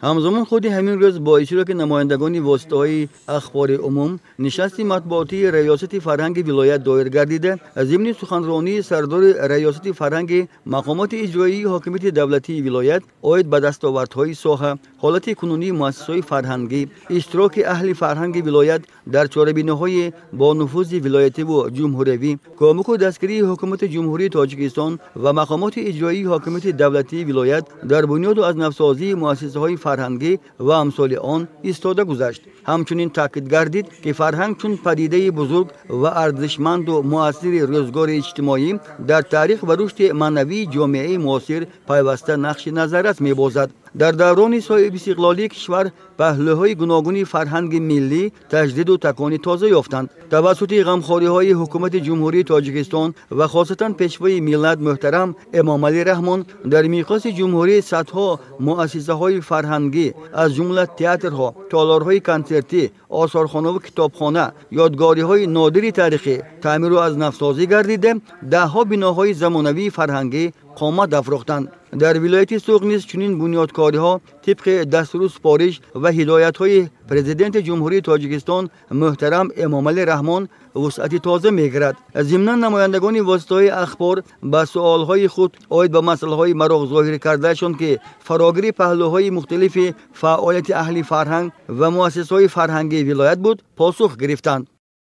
Ҳамзамон худи ҳамин рӯз бо иштироки намояндагони воситаҳои ахбори умум нишасти матбуотии Раёсати фарҳанги вилоят доир гардида, зимни суханронии сардори Раёсати фарҳанги мақомоти иҷроии ҳокимияти давлатии вилоят оид ба дастовардҳои соҳа, ҳолати кунунии муассисаҳои фарҳангӣ, иштироки аҳли фарҳанги вилоят дар чорабиниҳои бо нуфузи вилоятиву ҷумҳуриявӣ, кӯмаку дастгирии ҳукумати Ҷумҳурии Тоҷикистон ва мақомоти иҷроии ҳокимияти давлатии вилоят дар бунёду аз навсозии муассисаҳои фарҳангӣ ва амсоли он истода гузашт. Ҳамчунин таъкид гардид, ки фарҳанг чун падидаи бузург ва арзишманду муассири рӯзгори иҷтимоӣ дар таърих ва рушди маънавии ҷомеаи муосир пайваста нақши назаррас мебозад. Дар даврони соҳибистиқлолии кишвар паҳлӯҳои гуногуни фарҳанги миллӣ таҷдиду такони тоза ёфтанд. Тавассути ғамхориҳои ҳукумати Ҷумҳурии Тоҷикистон ва хосатан пешвои миллат муҳтарам Эмомалӣ Раҳмон дар миқёси ҷумҳурӣ садҳо муассисаҳои фарҳангӣ, аз ҷумла театрҳо, толорҳои консертӣ, осорхонаву китобхона, ёдгориҳои нодири таърихӣ таъмиру аз навсозӣ гардида, даҳҳо биноҳои замонавии фарҳангӣ қомат афрохтанд. Дар вилояти Суғд низ чунин бунёдкориҳо тибқи дастуру супориш ва ҳидоятҳои Президенти Ҷумҳурии Тоҷикистон муҳтарам Эмомалӣ Раҳмон вусъати тоза мегирад. Зимнан намояндагони воситаҳои ахбор ба суолҳои худ оид ба масъалаҳои мароқ зоҳир кардаашон, ки фарогири паҳлӯҳои мухталифи фаъолияти аҳли фарҳанг ва муассисаҳои фарҳангии вилоят буд, посух гирифтанд.